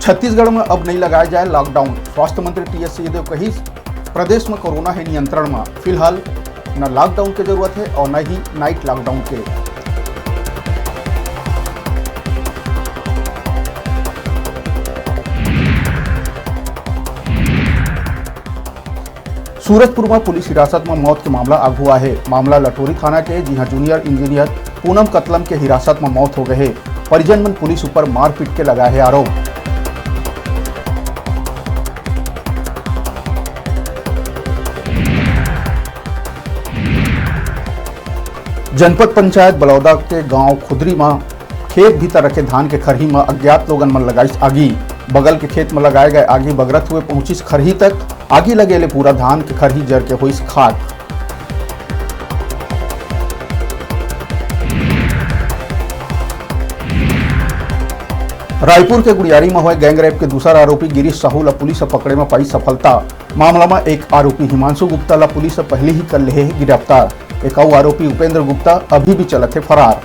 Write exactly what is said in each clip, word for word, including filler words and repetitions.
छत्तीसगढ़ म अब नइ लगाए जाए लॉकडाउन। स्वास्थ्य मंत्री टीएस सिंहदेव कहिस, प्रदेश म कोरोना हे नियंत्रण म, फिलहाल न लॉकडाउन के जरूरत हे अउ न ही नाइट लॉकडाउन के। सूरजपुर म पुलिस हिरासत म मौत के मामला आघू आए हे। मामला लटोरी थाना के, जिहां जूनियर इंजीनियर पूनम कतलम के हिरासत म मौत हो गए हे। परिजन मन पुलिस ऊपर मारपीट के लगाए हे आरोप। जनपद पंचायत बलौदा के गांव खुदरी म खेत भीतर रखे धान के खरही म अज्ञात लोगन मन लगाइस आगी। बगल के खेत म लगाए गए आगी बगरत हुए पहुंचिस खरही तक। आगी लगे ले पूरा धान के खरही जर के होइस खाक। रायपुर के गुड़ियारी म होए गैंगरेप के दूसर आरोपी गिरीश साहू ल पुलिस ह पकड़े म पाई सफलता। मामला म एक आरोपी हिमांशु गुप्ता ल पुलिस ह पहिली ही कर ले हे गिरफ्तार। एक अउ आरोपी उपेंद्र गुप्ता अभी भी चलत हे फरार।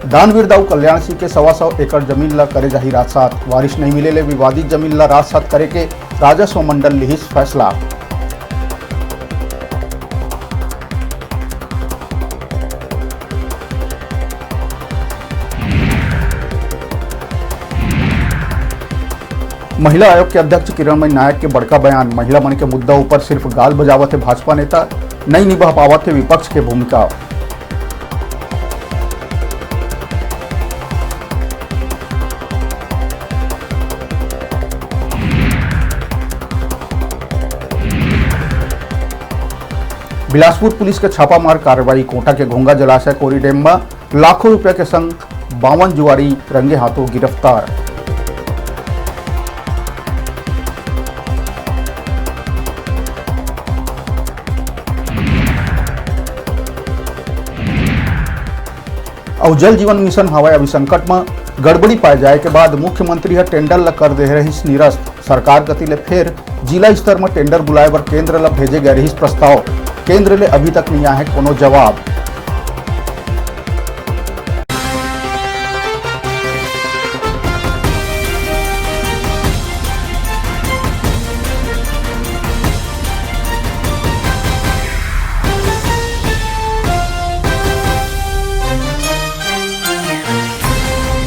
दानवीर दाऊ कल्याण सिंह के सवा सौ एकड़ जमीन ला करे जाही राजसात। वारिस नइ मिले ले विवादित जमीन ला राजसात करे के राजस्व मंडल लिहिस फैसला। महिला आयोग के अध्यक्ष किरणमयी नायक के बड़का बयान, महिला मन के मुद्दा ऊपर सिर्फ गाल बजावत हे भाजपा नेता, नइ निभा पावत हे विपक्ष के भूमिका। बिलासपुर पुलिस के छापामार कार्रवाई, कोंटा के घोंगा जलाशय कोरी डैम म लाखों रुपया के संग बावन जुआरी रंगे हाथों गिरफ्तार। अउ जल जीवन मिशन हवय अभी संकट म, गड़बड़ी पाए जाए के बाद मुख्यमंत्री ह टेंडर ल कर दे रहिस निरस्त। सरकार कति ले फेर जिला स्तर म टेंडर बुलाए बर केंद्र ल भेजे गए रहिस प्रस्ताव। केंद्र ले अभी तक नइ आए हे कोनो जवाब।